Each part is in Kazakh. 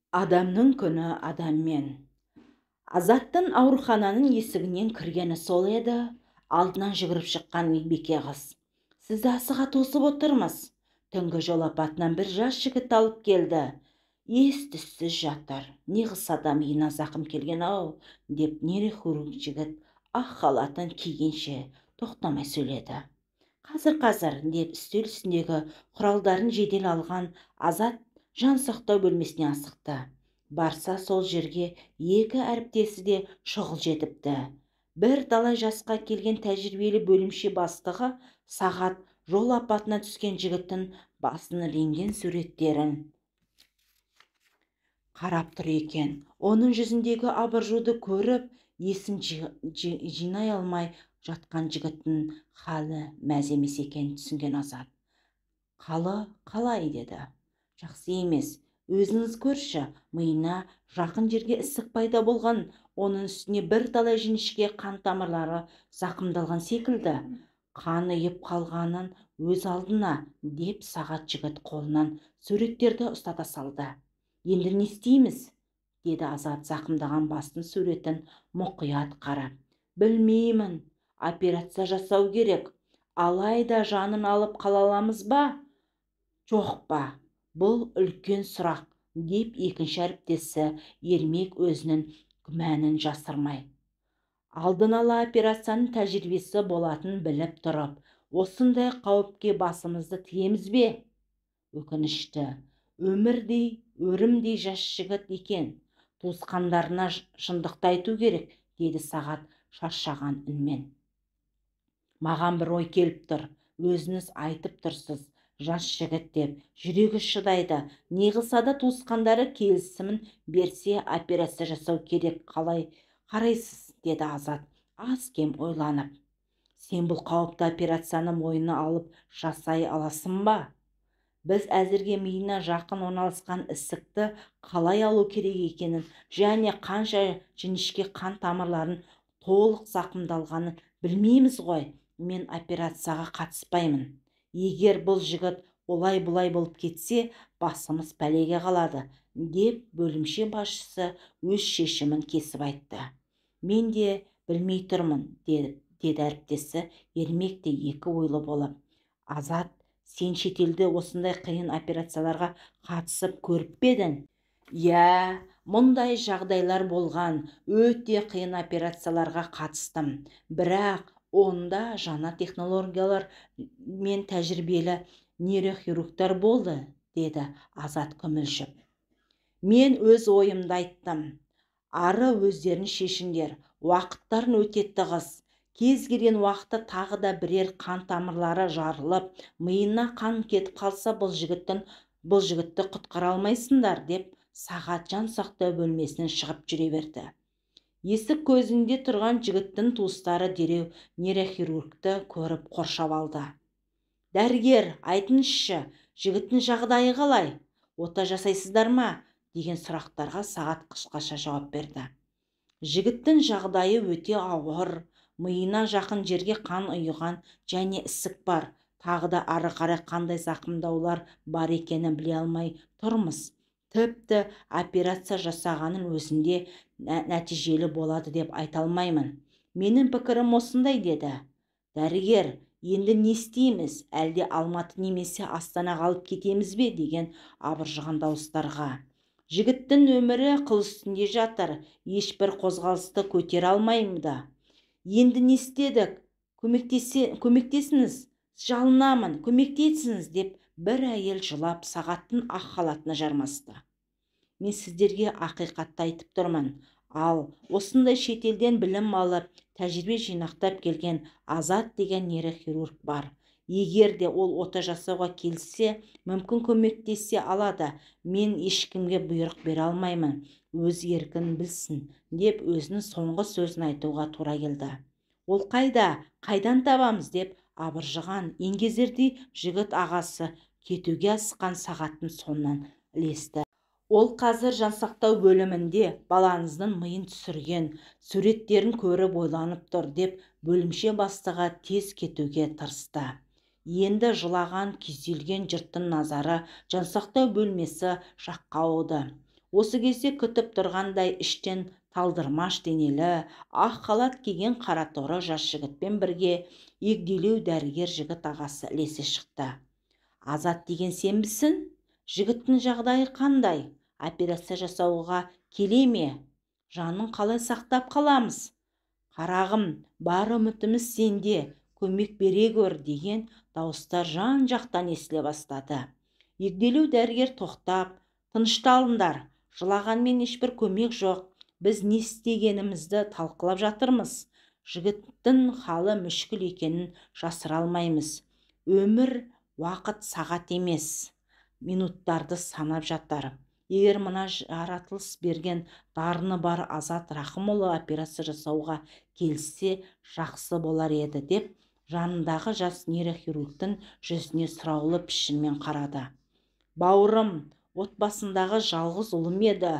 Адамның күні адаммен. Азаттың аурухананың есігінен кіргені сол еді, алдынан жүгіріп шыққан медбике қыз: "Сізді асыға тосып отырмыз. Түнгі жол апатынан бір жас жігіт алып келді. Ес-түссіз жатыр. Не қылса да миына зақым келген-ау", деп нейрохирург жігіт ақ халатын кигенше тоқтамай сөйледі. "Қазір, қазір", деп үстел үстіндегі құралдарын жедел алған Азат жан сақтау бөлмесіне асықты. Барса, сол жерге екі әріптесі де шұғыл жетіпті. Бір талай жасқа келген тәжірибелі бөлімше бастығы Сағат жол апатына түскен жігіттің басын рентген суреттерін қарап тұр екен. Оның жүзіндегі абыржуды көріп, есін жинай алмай жатқан жігіттің халі мәз емес екенін түсінген Азат: "Қалы қалай?" деді. "Жақсы емес. Өзіңіз көрші, миына жақын жерге ісік пайда болған. Оның үстіне бірталай жіңішке қан тамырлары зақымдалған секілді. Қан ұйып қалғанын өз алдына", деп Сағат жігіт қолынан суреттерді ұстата салды. "Енді не істейміз?" деді Азат зақымдаған бастың суретін мұқият қарап. "Білмеймін. Операция жасау керек. Алайда жанын алып қала аламыз ба, жоқ па? Бұл үлкен сұрақ", деп екінші әріптесі Ермек өзінің күмәнін жасырмай. "Алдын ала операцияның тәжірибесі болатынын біліп тұрып, осындай қауіпке басымызды тігеміз бе? Өкінішті. Өмірдей, өрімдей жас жігіт екен. Туысқандарына шындықты айту керек", деді Сағат шаршаған үнмен. "Маған бір ой келіп тұр. Өзіңіз айтып тұрсыз, жас жігіт деп. Жүрегі шыдайды. Не қылса да туысқандары келісімін берсе, операция жасау керек. Қалай қарайсыз?" деді Азат аз-кем ойланып. "Сен бұл қауіпті операцияны мойнына алып жасай аласың ба? Біз әзірге миына жақын орналасқан ісікті қалай алу керек екенін және қанша жіңішке қан тамырларын толық зақымдалғанын білмейміз ғой. Мен операцияға қатыспаймын. Егер бұл жігіт олай-бұлай болып кетсе, басымыз пәлеге қалады", деп бөлімше басшысы өз шешімін кесіп айтты. "Мен де білмей тұрмын", деді әріптесі Ермек те екі ойлы болып. "Азат, сен шетелде осындай қиын операцияларға қатысып көріп пе едің?" "Иә, мұндай жағдайлар болған. Өте қиын операцияларға қатыстым. Бірақ онда жаңа технологиялар мен тәжірибелі нейрохирургтар болды", деді Азат күмілжіп. "Мен өз ойымды айттым. Ары өздерің шешіңдер. Уақыттарың өте тығыз. Кез келген уақытта тағы да бірер қан тамырлары жарылып, миына қан кетіп қалса, бұл жігітті құтқара алмайсыңдар", деп Сағат жан сақтау бөлмесінен шығып жүре берді. Есік көзінде тұрған жігіттің туыстары дереу нейрохирургті көріп қоршап алды. "Дәрігер, айтыңызшы, жігіттің жағдайы қалай? Ота жасайсыздар ма?" деген сұрақтарға Сағат қысқаша жауап берді. "Жігіттің жағдайы өте ауыр. Миына жақын жерге қан ұйыған және ісік бар. Тағы да ары қарай қандай зақымдаулар бар екенін біле алмай тұрмыз. Тіпті операция жасағанның өзінде нәтижелі болады деп айта алмаймын. Менің пікірім осындай", деді. "Дәрігер, енді не істейміз? Әлде Алматы немесе Астанаға алып кетеміз бе?" деген абыржыған дауыстарға. "Жігіттің өмірі қыл үстінде жатыр. Ешбір қозғалысты көтере алмаймын. Енді не істедік? Көмектесіңіз, жалынамын, көмектесіңіз", деп бір әйел жылап Сағаттың ақ халатына жармасты. "Мен сіздерге ақиқатты айтып тұрмын. Ал осындай шетелден білім алып, тәжірибе жинақтап келген Азат деген нейрохирург бар. Егер де ол ота жасауға келіссе, мүмкін, көмектесе алады. Мен ешкімге бұйрық бере алмаймын. Өз еркін білсін", деп өзінің соңғы сөзін айтуға тура келді. "Ол қайда? Қайдан табамыз?" деп абыржыған еңгезердей жігіт ағасы кетуге асыққан Сағаттың соңынан ілесті. "Ол қазір жансақтау бөлімінде, балаңыздың миын түсірген суреттерін көріп ойланып тұр", деп бөлімше бастығы тез кетуге тырысты. Енді жылаған, күйзелген жұрттың назары жансақтау бөлмесі жаққа ауды. Осы кезде күтіп тұрғандай іштен талдырмаш денелі, ақ халат киген қараторы жас жігітпен бірге егделеу дәрігер жігіт ағасы ілесе шықты. Азат деген сенбісің? Жігіттің жағдайы қандай? Операция жасауға келе ме? Жанын қалай сақтап қаламыз? Қарағым, бар үмітіміз сенде, көмек бере гөр деген дауыстар жан-жақтан естіле бастады. Егделеу дәрігер тоқтап, тынышталыңдар, жылағанмен ешбір көмек жоқ, біз не істегенімізді талқылап жатырмыз. Жігіттің халі мүшкіл екенін жасыра алмаймыз. Өмір уақыт сағат емес, минуттарды санап жатар. Егер мына жаратылыс берген дарыны бар Азат Рахымұлы операция жасауға келіссе, жақсы болар еді деп жанындағы жас нейрохирургтың жүзіне сұраулы пішінмен қарады. Бауырым, отбасындағы жалғыз ұлым еді,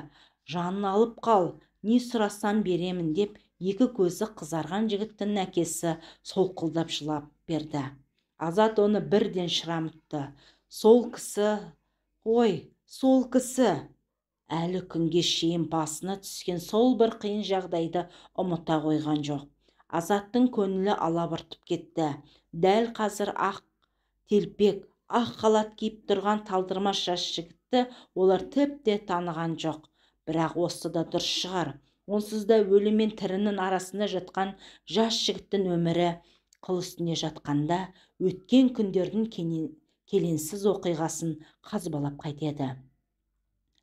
жанын алып қал, не сұрасам беремін деп екі көзі қызарған жігіттің әкесі солқылдап жылап берді. Азат оны бірден шырамытты. Сол кісі, ой, сол кісі! Әлі күнге шейін басына түскен сол бір қиын жағдайды ұмыта қойған жоқ. Азаттың көңілі алабұртып кетті. Дәл қазір ақ телпек, ақ халат киіп тұрған талдырмаш жас жігітті олар тіпті таныған жоқ. Бірақ осы да дұрыс шығар. Онсыз да өлі мен тірінің арасында жатқан жас жігіттің өмірі қыл үстінде жатқанда өткен күндердің келеңсіз оқиғасын қазбалап қайтеді.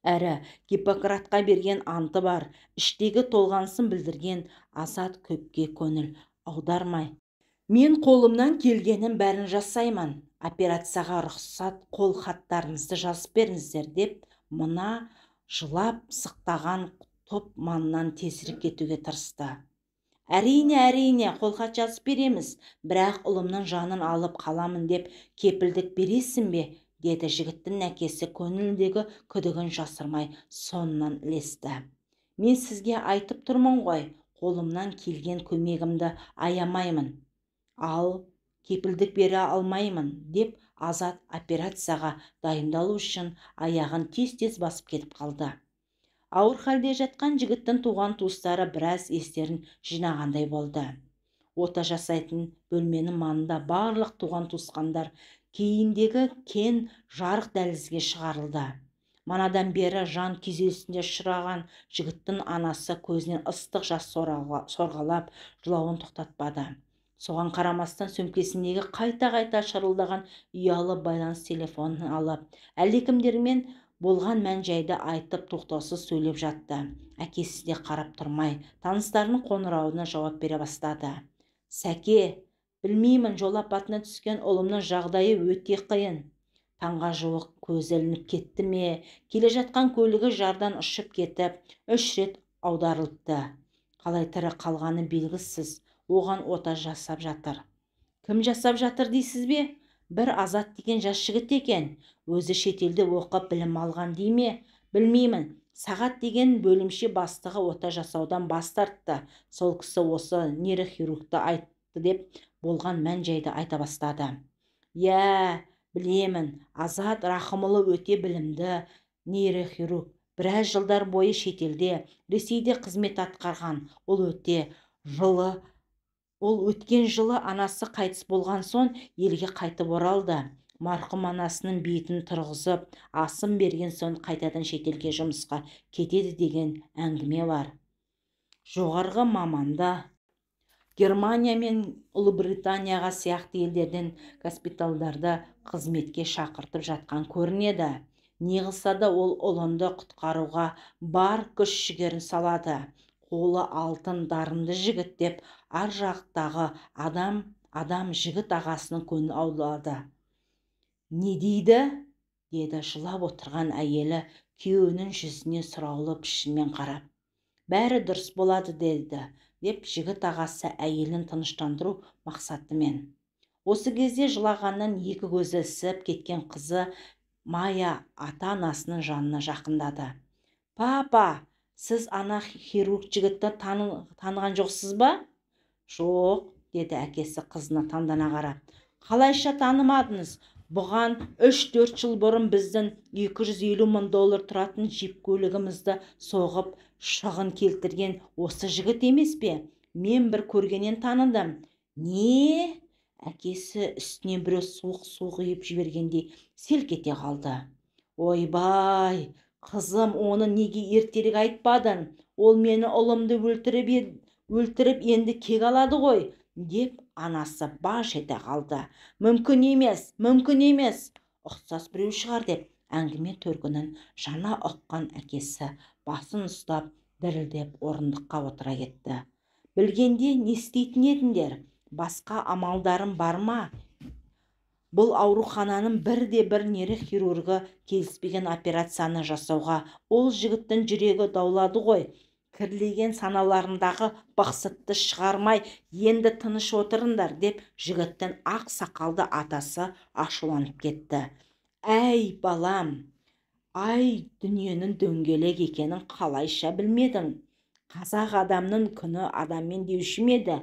Әрі Гиппократқа берген анты бар, іштегі толғанысын білдірген Азат көпке көңіл аудармай. Мен қолымнан келгенін бәрін жасаймын. Операцияға рұқсат қол хаттарыңызды жазып беріңіздер деп мына жылап сықтаған топ маңнан тезірек кетуге тырысты. Әрине, әрине, қолхат жазып береміз, бірақ ұлымның жанын алып қаламын деп кепілдік бересің бе, деді жігіттің әкесі көңіліндегі күдігін жасырмай соңынан ілесті. Мен сізге айтып тұрмын ғой, қолымнан келген көмегімді аямаймын. Ал кепілдік бере алмаймын, деп Азат операцияға дайындалу үшін аяғын тез-тез басып кетіп қалды. Ауыр халде жатқан жігіттің туған туыстары біраз естерін жинағандай болды. Ота жасайтын бөлменің маңында барлық туған туысқандар кейіндегі кен жарық дәлізге шығарылды. Манадан бері жан күйзелісіне ұшыраған жігіттің анасы көзінен ыстық жас сорғалап, жылауын тоқтатпады. Соған қарамастан сөмкесіндегі қайта-қайта шырылдаған ұялы байланыс телефонын алып, әлдекімдермен болған мән-жайды айтып тоқтаусыз сөйлеп жатты. Әкесі де қарап тұрмай, таныстарының қоңырауына жауап бере бастады. Сәке, білмеймін, жол апатына түскен ұлымның жағдайы өте қиын. Таңға жуық көзі ілініп кетті ме, келе жатқан көлігі жардан ұшып кетіп, 3 рет аударылыпты. Қалай тірі қалғаны белгісіз, оған ота жасап жатыр. Кім жасап жатыр дейсіз бе? Бір Азат деген жас жігіт екен. Өзі шетелде оқып білім алған дей ме? Білмеймін. Сағат деген бөлімше бастығы ота жасаудан бас тартты. Сол кісі осы нейрохирургты айтты деп болған мән-жайды айта бастады. Иә, білемін, Азат Рахымұлы өте білімді нейрохирург. Біраз жылдар бойы шетелде, Ресейде қызмет атқарған. Ол өткен жылы анасы қайтыс болған соң елге қайтып оралды. Марқұм анасының бетін тұрғызып, асын берген соң қайтадан шетелге жұмысқа кетеді деген әңгіме бар. Жоғарғы маманда Германия мен Ұлыбританияға сияқты елдерден госпитальдарда қызметке шақыртып жатқан көрінеді. Не қылса да ол ұлынды құтқаруға бар күш жігерін салады. Қолы алтын дарынды жігіт деп ар жақтағы адам жігіт ағасының көңілін аулады. Не дейді? Деді жылап отырған әйелі күйеуінің жүзіне сұраулы пішінмен қарап. Бәрі дұрыс болады деді, деп жігіт ағасы әйелін тыныштандыру мақсатымен. Осы кезде жылағаннан екі көзі ісіп кеткен қызы Майя ата-анасының жанына жақындады. Папа, сіз ана хирург жігітті таныған жоқсыз ба? Жоқ, деді әкесі қызына таңдана қарап. Қалайша танымадыңыз? Бұған 3-4 жыл бұрын біздің 250 мың доллар тұратын джип көлігімізді соғып шығын келтірген осы жігіт емес пе? Мен бір көргеннен таныдым. Не? Әкесі үстіне біреу суық су құйып жібергендей селк ете қалды. Ойбай, қызым, оны неге ертерек айтпадың? Ол мені ұлымды өлтіріп енді кек алады ғой, деп анасы баж ете қалды. Мүмкін емес, мүмкін емес, ұқсас біреу шығар, деп әңгіме төркінін жаңа ұққан әкесі басын ұстап дірілдеп орындыққа отыра кетті. Білгенде не істейтін едіңдер? Басқа амалдарым бар ма? Бұл аурухананың бірде-бір нейрохирургы келіспеген операцияны жасауға ол жігіттің жүрегі даулады ғой. Кірлеген саналарындағы бықсытты шығармай, енді тыныш отырыңдар, деп жігіттің ақ сақалды атасы ашуланып кетті. Әй, балам, ай, дүниенің дөңгелек екенін қалайша білмедің? Қазақ адамның күні адаммен деуші ме еді?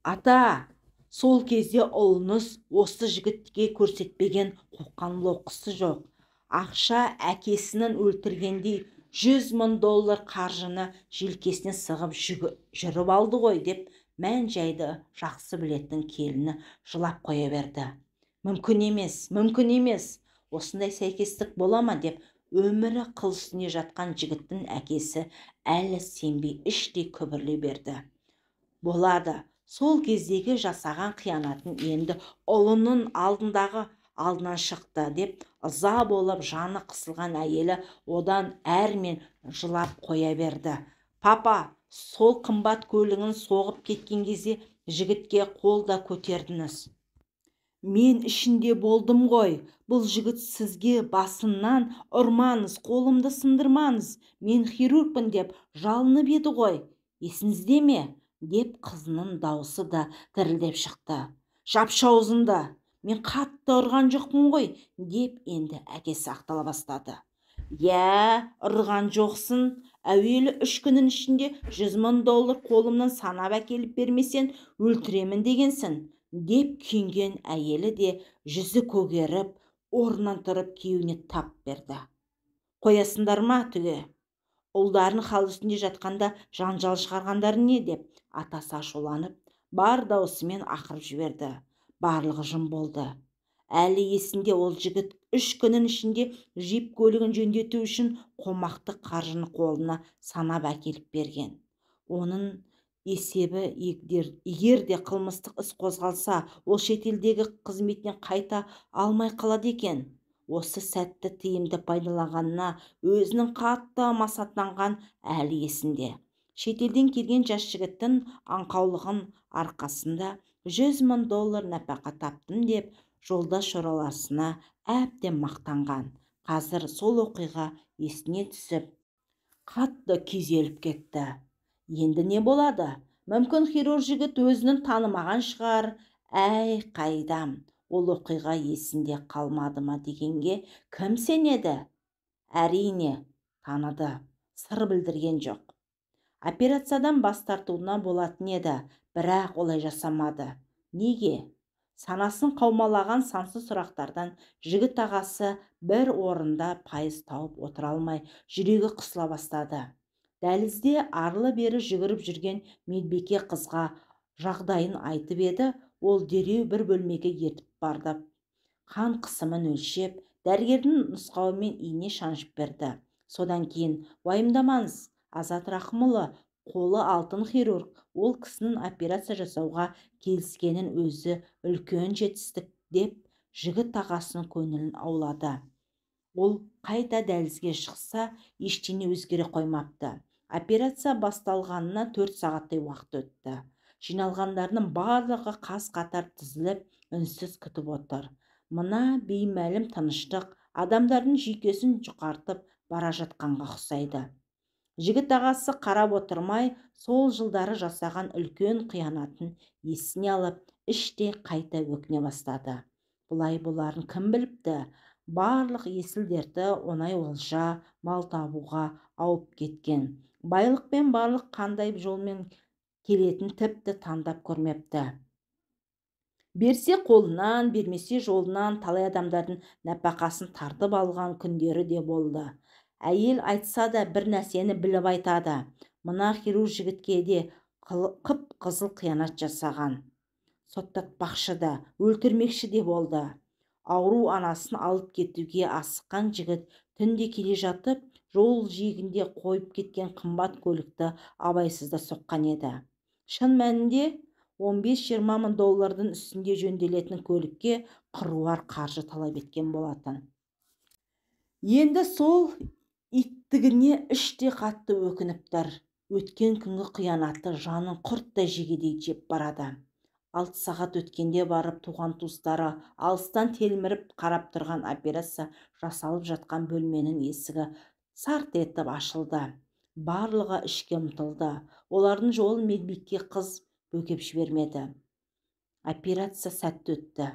Ата, сол кезде ұлыңыз осы жігітке көрсетпеген қоқан-лоққысы жоқ. Ақша әкесінің өлтіргендей 100 мың доллар қаржыны желкесіне сығып жүріп алды ғой, деп мән-жайды жақсы білетін келіні жылап қоя берді. Мүмкін емес, мүмкін емес, осындай сәйкестік бола ма, деп өмірі қыл үстінде жатқан жігіттің әкесі әлі сенбей іштей күбірлей берді. Болады. Сол кездегі жасаған қиянатын енді ұлының алдынан шықты, деп ыза болып жаны қысылған әйелі одан әрмен жылап қоя берді. Папа, сол қымбат көлігін соғып кеткен кезде жігітке қол да көтердіңіз. Мен ішінде болдым ғой. Бұл жігіт сізге басынан ұрмаңыз, қолымды сындырмаңыз, мен хирургпын деп жалынып еді ғой. Есіңізде ме? Деп қызының дауысы да дірілдеп шықты. Жапшы аузыңды, мен қатты ұрған жоқпын ғой, деп енді әкесі ақтала бастады. Иә, ұрған жоқсың. Әуелі 3 күннің ішінде 100 мың доллар қолымнан санап әкеліп бермесең, өлтіремін дегенсің, деп күйінген әйелі де жүзі көгеріп, орнынан тұрып күйеуіне тап берді. Қоясыңдар ма түге? Ұлдарын хал үстінде жатқанда жанжал шығарғандар не, деп атасы ашуланып, бар даусымен ақырып жіберді. Барлығы жым болды. Әлі есінде ол жігіт 3 күннің ішінде джип көлігін жөндету үшін қомақты қаржыны қолына санап әкеліп берген. Оның есебі егер де қылмыстық іс қозғалса, ол шетелдегі қызметінен қайта алмай қалады екен. Осы сәтті тиімді пайдаланғанына өзінің қатты масаттанған әлі есінде. Шетелден келген жас жігіттің аңқаулығын арқасында 100 мың доллар нәпақа таптым деп жолдас жораларына әбден мақтанған. Қазір сол оқиға есіне түсіп, қатты күйзеліп кетті. Енді не болады? Мүмкін хирург жігіт өзінің танымаған шығар. Әй, қайдам, ол оқиға есінде қалмады ма дегенге кім сенеді? Әрине, таныды, сыр білдірген жоқ. Операциядан бас тартуына болатын еді, бірақ олай жасамады. Неге? Санасын қаумалаған сансыз сұрақтардан жігіт ағасы бір орында пайыз тауып отыра алмай, жүрегі қысыла бастады. Дәлізде арлы-бері жүгіріп жүрген медбике қызға жағдайын айтып еді, ол дереу бір бөлмеге ертіп барды. Қан қысымын өлшеп, дәрігердің нұсқауымен ине шаншып берді. Содан кейін, уайымдамаңыз, Азат Рахымұлы қолы алтын хирург, ол кісінің операция жасауға келіскенін өзі үлкен жетістік, деп жігіт ағасының көңілін аулады. Ол қайта дәлізге шықса, ештеңе өзгере қоймапты. Операция басталғанына 4 сағаттай уақыт өтті. Жиналғандардың барлығы қас қатар тізіліп, үнсіз күтіп отыр. Мына беймәлім тыныштық адамдардың жүйкесін жұқартып бара жатқанға ұқсайды. Жігіт ағасы қарап отырмай, сол жылдары жасаған үлкен қиянатын есіне алып, іштей қайта өкіне бастады. Бұлай боларын кім біліпті? Барлық есіл дерті оңай олжа, мал табуға ауып кеткен. Байлық пен барлық қандай жолмен келетін тіпті таңдап көрмепті. Берсе қолынан, бермесе жолынан талай адамдардың нәпақасын тартып алған күндері де болды. Әйел айтса да бір нәрсені біліп айтады. Мына хирург жігітке де қып-қызыл қиянат жасаған. Соттатпақшы да, өлтірмекші де болды. Ауру анасын алып кетуге асыққан жігіт түнде келе жатып, жол жиегінде қойып кеткен қымбат көлікті абайсызда соққан еді. Шын мәнінде 15-20 мың доллардың үстінде жөнделетін көлікке қыруар қаржы талап еткен болатын. Енді сол иттігіне іште қатты өкініп тұр. Өткен күнгі қиянаты жанын құрттай жегідей жеп барады. 6 сағат өткенде барып туған-туыстары алыстан телміріп қарап тұрған операция жасалып жатқан бөлменің есігі сарт етіп ашылды. Барлығы ішке ұмтылды. Олардың жолын медбике қыз бөгеп жібермеді. Операция сәтті өтті.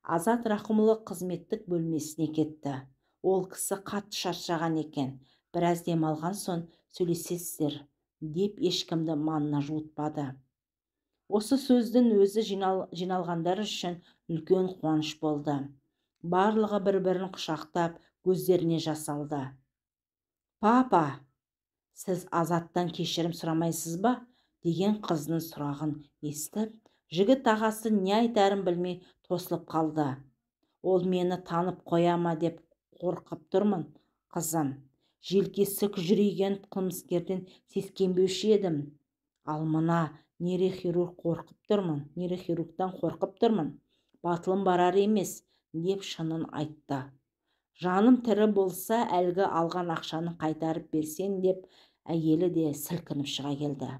Азат Рақымұлы қызметтік бөлмесіне кетті. Ол кісі қатты шаршаған екен. Біраз демалған соң сөйлесесіздер деп ешкімді маңына жуытпады. Осы сөздің өзі жиналғандар үшін үлкен қуаныш болды. Барлығы бір-бірін құшақтап, көздеріне жас алды. «Папа, сіз Азаттан кешірім сұрамайсыз ба?» деген қызының сұрағын естіп, жігіт ағасы не айтарын білмей тосылып қалды. «Ол мені танып қоя ма деп қорқып тұрмын, қызым. Желкесі күжірейген қылмыскерден сескенбеуші едім. Ал мына нейрохирург қорқып тұрмын, нейрохирургтан қорқып тұрмын. Батылым барар емес», деп шынын айтты. Жаным тірі болса, әлгі алған ақшаны қайтарып берсең, деп әйелі де сілкініп шыға келді.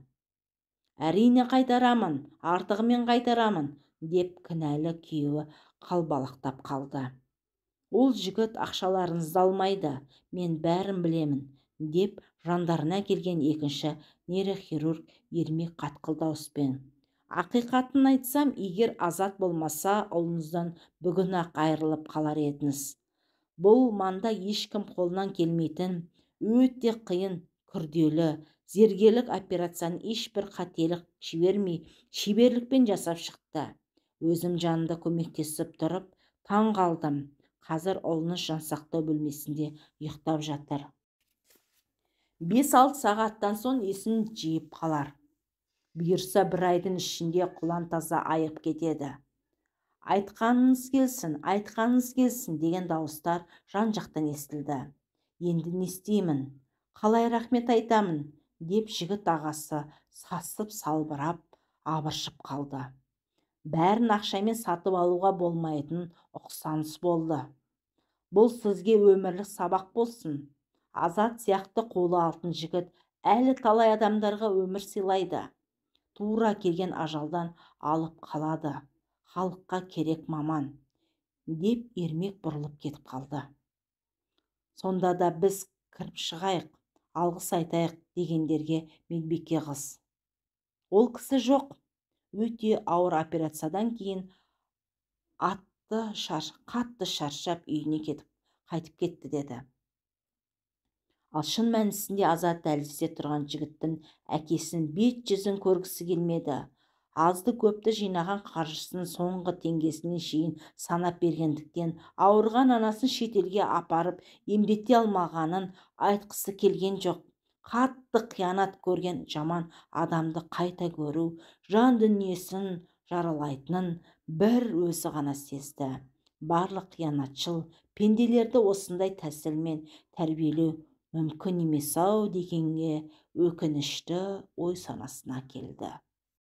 Әрине қайтарамын, артығымен қайтарамын, деп кінәлі күйеуі қалбалақтап қалды. Ол жігіт ақшаларыңызды алмайды, мен бәрін білемін, деп жандарына келген екінші нейрохирург Ермек қатқыл дауыспен. Ақиқатын айтсам, егер Азат болмаса, ұлыңыздан бүгін-ақ айырылып қалар едіңіз. Бұл манда ешкім қолынан келмейтін, өте қиын, күрделі, зергерлік операцияны ешбір қателік жібермей, шеберлікпен жасап шықты. Өзім жанында көмектесіп тұрып, таң қалдым. Қазір ұлыңыз жансақтау бөлмесінде ұйықтап жатыр. 5-6 сағаттан соң есін жиып қалар. Бұйырса бір айдың ішінде құлан таза айығып кетеді. Айтқаныңыз келсін, айтқаныңыз келсін деген дауыстар жан-жақтан естілді. Енді не істеймін? Қалай рахмет айтамын? Деп жігіт ағасы сасып салбырап абыржып қалды. Бәрін ақшамен сатып алуға болмайтын ұқсаныс болды. Бұл сізге өмірлік сабақ болсын. Азат сияқты қолы алтын жігіт әлі талай адамдарға өмір сыйлайды. Тура келген ажалдан алып қалады. Халыққа керек маман, деп Ермек бұрылып кетіп қалды. Сонда да біз кіріп шығайық, алғыс айтайық дегендерге медбике қыз. Ол кісі жоқ. Өте ауыр операциядан кейін қатты шаршап үйіне кетіп, қайтып кетті деді. Ал шын мәнісінде Азат дәлізде тұрған жігіттің әкесінің бет жүзін көргісі келмеді. Азды көпті жинаған қаржысын соңғы теңгесіне шейін санап бергендіктен ауырған анасын шетелге апарып емдете алмағанын айтқысы келген жоқ. Қатты қиянат көрген жаман адамды қайта көру, жан дүниесін жаралайтынын бір өзі ғана сезді. Барлық қиянатшыл пенделерді осындай тәсілмен тәрбиелеу мүмкін емес-ау дегенге өкінішті ой санасына келді.